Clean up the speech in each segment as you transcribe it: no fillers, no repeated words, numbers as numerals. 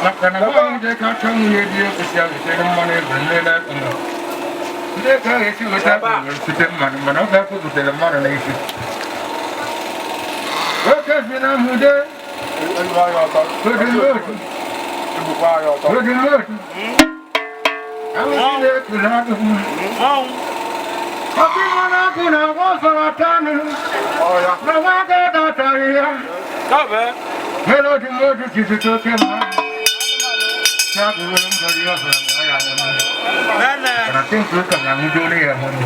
Maka na nwaanyị dị ka achọ nwunye di ekwesị ahụtere mmanụ ebe nlele ndị ka ga-esi weta site mmanụ mana ọ ga-akwụpụtara mmanụ n'isi oke si na mụde odimotu awụsi na-eku n'akụkụ ọkụ mmanụ ọkụ na-agba ọsọrọ tanụ na nwa aka dọtaghị ya mere odimotu si zute oke mmadụ ya bụrụ mbọrị ọbụla ma ọ ya mana tịnkụ ka na nwudo ya hụrụ.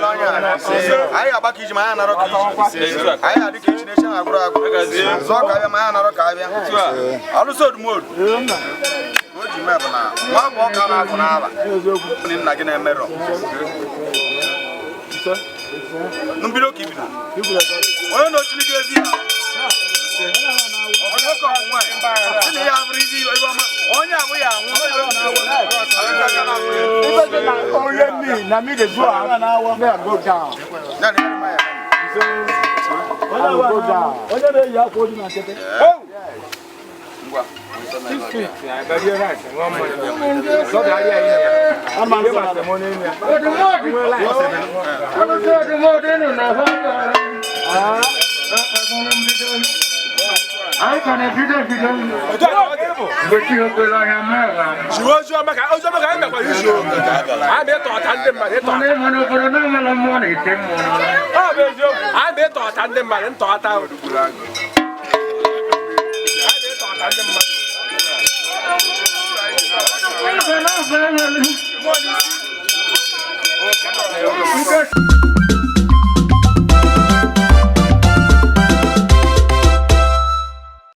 Anyị agbakọ iji ma anyị anarọ ka iji anyị adị ka echi na-echi na-agwụrụ agwụ zụọ ka abịa ma anyị anarọ ka abịa ọlụsọ odumodu o ji mee bụ na nwa bụ ọka na-afụ n'aba nna gị na-emerọ mbido ka ibido onye na-ochiri gị ezi ya ọ nwoke ọ bụ nwaanyị sị na ibe ọma onye abụ ya anwụ. Onye mi na mi dey do am, may I go down. Ya na ihe mma ya. I will go down. Ngwa. Jiwe oziọma ka oziọma ka anyị mekwara izu o. Anyị bụ ịtọ ọta ndị mmadụ ịtọ. Ọ bụ eziokwu. Anyị bụ ịtọ ọta ndị mmadụ ntọ ọta. Anyị bụ ịtọ ọta ndị mmadụ. Nke